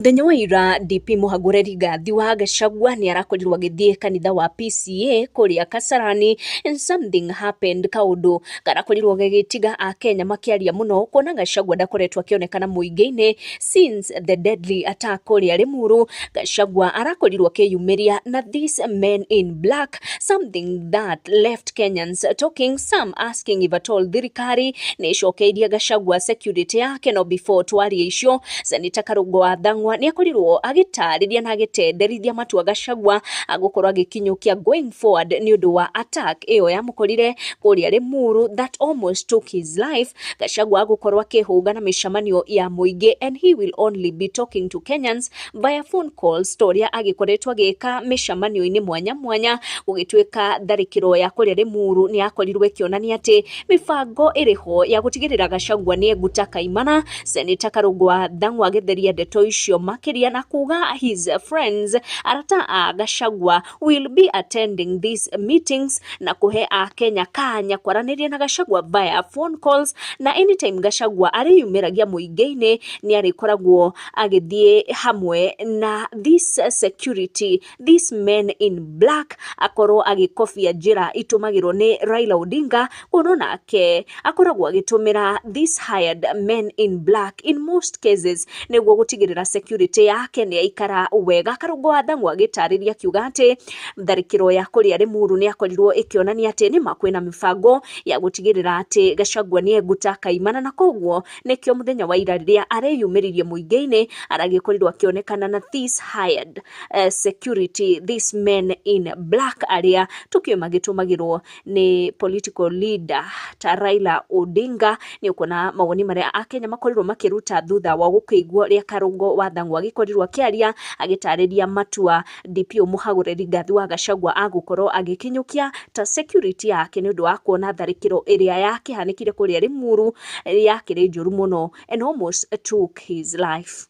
Mũthenya wa ira DP Mũhagũre Rigathi wa Gachagua nĩ arakorirwo agĩthiĩ kanitha wa PCEA kũrĩa Kasarani and something happened, kaũndũ karakorirwo gagĩtiga Akenya makĩaria mũno kuona Gachagua ndakoretwo akĩonekana mũingĩ-inĩ since the deadly attack kũrĩa Limuru. Gachagua arakorirwo akĩyumĩria na these men in black, something that left Kenyans talking, some asking if at all thirikari nĩ ĩcokeirie Gachagua security yake. No before twarie icio, Senator Karũngũ wa Thang'wa nĩ akorirwo agĩtarĩria na agĩtenderithia matua Gachagua agũkorwo agĩkinyũkia going forward nĩ ũndũ wa attack ĩyo yamũkorire kũrĩa Limuru that almost took his life. Gachagua agũkorwo akĩhũga na mĩcemanio ya mũingĩ and he will only be talking to Kenyans via phone calls, ta ũrĩa agĩkoretwo agĩka mĩcemanio-inĩ mwanya mwanya. Gũgĩtuĩka tharĩkĩro ya kũrĩa Limuru nĩ yakorirwo ĩkĩonania atĩ mĩbango ĩrĩho ya gũtigĩrĩra Gachagua nĩ eguta kaimana. Senator Karũngũ wa Thang'wa agĩtheria ndeto icio makĩria na kuga his friends, arata a Gachagua, will be attending these meetings na kũhe Akenya kanya kwaranĩria na Gachagua via phone calls, na anytime Gachagua arĩyumĩragia mũingĩ-inĩ nĩ arĩkoragwo agĩthiĩ hamwe na this security, these men in black, akorwo agĩkobia njĩra itũmagĩrwo nĩ Raila Odinga, kuona nake akoragwo agĩtũmĩra these hired men in black in most cases nĩguo gũtigĩrĩra security yake nĩ yaikara wega. Karũngũ wa Thang'wa agĩtarĩria akiuga atĩ tharĩkĩro ya kũrĩa Limuru nĩ yakorirwo ĩkĩonania atĩ nĩma kwĩna mĩbango ya gũtigĩrĩra atĩ Gachagua nĩ eguta kaimana, na koguo nĩkĩo mũthenya wa ira rĩrĩa areyumĩririe mũingĩ-inĩ aragĩkorirwo akĩonekana na this hired security, these men in black, arĩa tũkĩũĩ magĩtũmagĩrwo nĩ political leader ta Raila Odinga. Nĩ ũkuona mawoni marĩa Akenya makorirwo makĩruta thutha wa gũkĩiguo rĩa Karũngũ wa Thang'wa agĩkorirwo akĩaria agĩtarĩria matua DP Mũhagũre Rigathi wa Gachagua agũkorwo agĩkinyũkia ta security yake nĩ ũndũ wa kuona tharĩkĩro ĩrĩa yakĩhanĩkire kũrĩa Limuru yakĩrĩ njũru mũno and almost took his life.